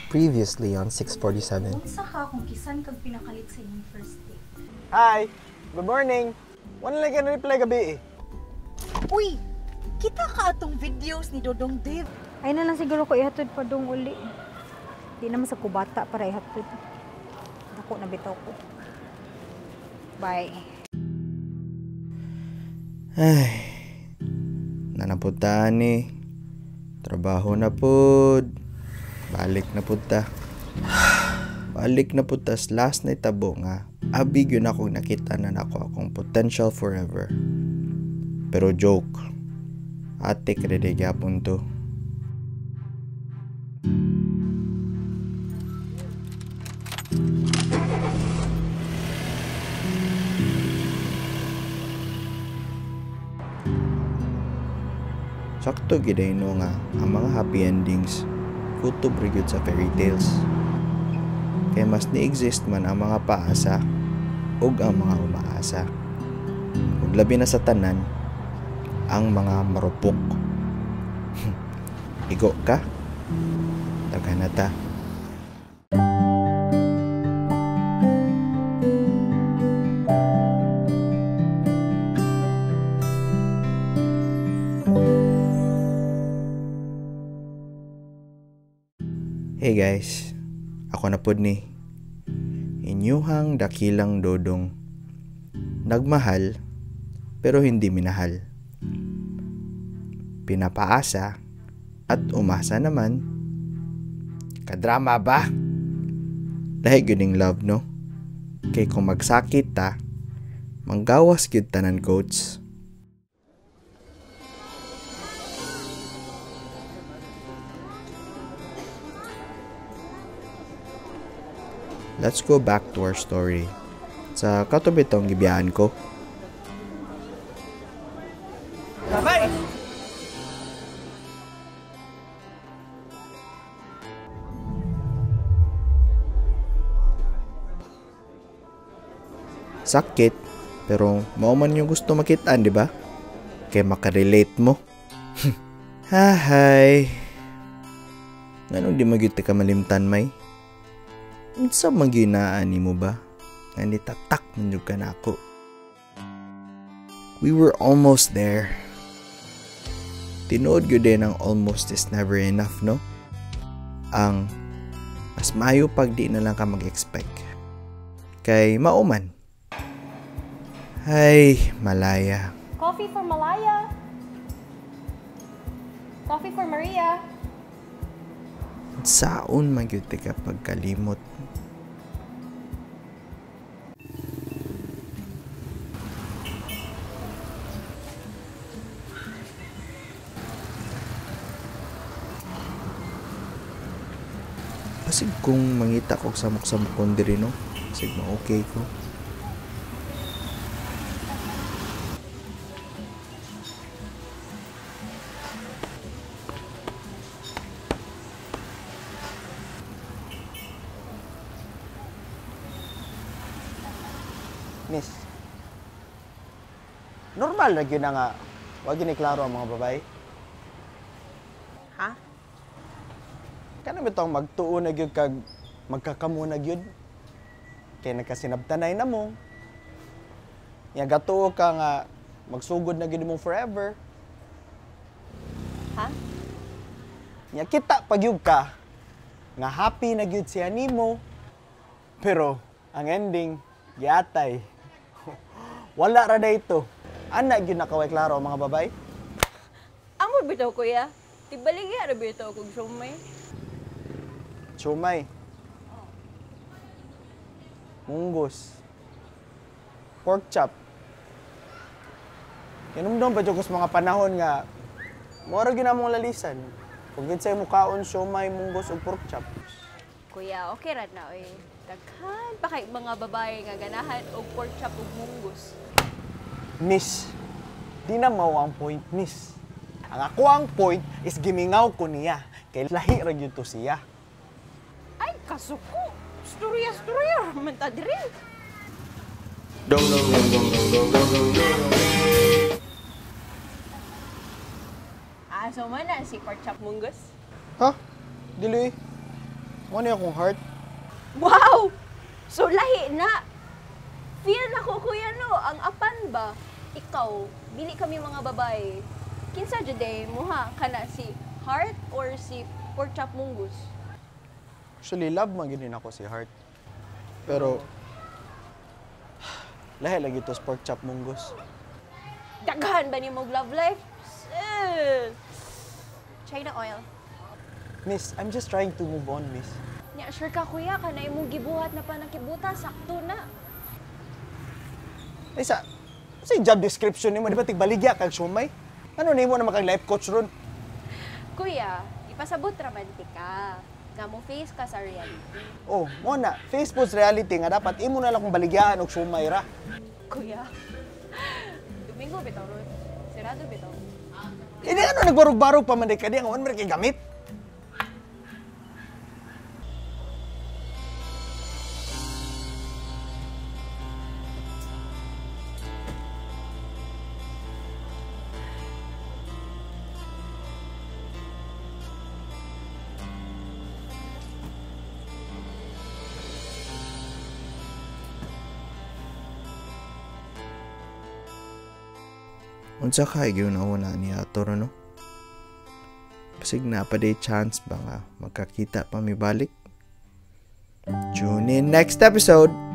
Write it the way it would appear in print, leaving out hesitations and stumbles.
Previously on 647. Unsa ka kung kisan kag pinakalit sa inyong first date? Hi! Good morning! Wala lang ka na-reply gabi eh. Uy! Kita ka atong videos ni Dodong Dave. Ay na lang siguro ko ihatod pa dong uli. Di naman sa kubata para ihatod. Dako na bitaw ko. Bye. Ay, nanapuntaan eh. Trabaho na pod. Balik na pud ta. Balik na pud tas last na itabo nga. Abi gyud ako nakita na nako akong potential forever. Pero joke. Ate krede gyapon to. Sakto gid no nga ang mga happy endings kutob ra gyud sa fairy tales. Kay mas ni-exist man ang mga paasa ug ang mga umaasa. Ug labi na sa tanan ang mga marupok. Igo ka? Daghan na ta. Hey guys, ako na pod ni inyuhang dakilang dodong. Nagmahal pero hindi minahal. Pinapaasa at umasa naman. Kadrama ba? Lahi gyud ning love, no? Kay kung magsakit ta, manggawas gyud tanan coach. Let's go back to our story. Sa katubitong gibiyaan ko. Bye! Sakit, pero mao man yung gusto makitaan, di ba? Kaya makarelate mo. Hahay. Nganong di magyud ka malimtan, may? Unsa man ginaan nimo ba? Nga nitatak man jud ka nako. We were almost there. Tinuod gyud din ang almost is never enough, no? Ang mas maayo pag di na lang ka mag-expect. Kay mao man. Ay, Malaya. Coffee for Malaya. Coffee for Maria. Saon man gyud ka pagkalimot. Basig kung mangita kog samok-samokon diri, no? Basig ma-okay ko. Miss, normal na gyud na nga wa gyud ni klaro ang mga babae. Ha? Kana bitong magtuo na gyud kag magkakamo na gyud. Kay nagkasinabtanay na mo. Nya gatuo ka nga magsugod na gyud mo forever. Ha? Nya kita pagyud ka nga happy na gyud siya nimo. Pero ang ending giatay. Wala ra dayto. Ana gyud nakaway klaro ang mga babae. Amo bitaw kuya. Tibaligya ra bitaw kog siomay. Siomay. Munggos. Pork chop. Kinumdum pa jud mga panahon nga mura gyud among lalisan. Kung gid say mukaon siomay, munggos ug pork chop. Kuya, okay ra na oy. Daghan pa kay mga babae nga ganahan og pork chop ug munggos. Miss, di na mao ang point, miss. Ang ako ang point is gimingaw ko niya. Kay lahi ra gyud to siya. Ay, kasuko. Storya, storya. Man ta diri. Dong dong dong dong dong dong dong dong dong. Ah, so man na si pork chop munggos. Ha? Dili. Mo ni akong heart. Wow! So lahi na. Feel na ko, kuya, no, ang apan ba? Ikaw, bili kami mga babae. Kinsa jud mo ha? Kana si Heart or si Pork Chop Munggus? Actually, love man gyud ako si Heart. Pero lahi lagi to sa pork chop munggos. Daghan ba nimo og love life? Sis! China oil. Miss, I'm just trying to move on, miss. Nya, sure ka, kuya, kana imong gibuhat na panakibuta, sakto na. Ay, sa job description nimo, di ba tigbaligya kag siomay? Ano nimo na makag life coach ron? Kuya, ipasabot raman ti ka. Nga mo face ka sa reality. Oh, mo na, face post reality nga dapat imo na lang kung baligyaan og siomay ra. Kuya, Domingo bitaw ron. Sirado bitaw. Hindi ano nagbarog-barog pa man di ka di ang man kay gamit. Unsa kay giuna-una ni ato ron, no? Basig na pa day chance ba nga magkakita pa mi balik? Tune in next episode!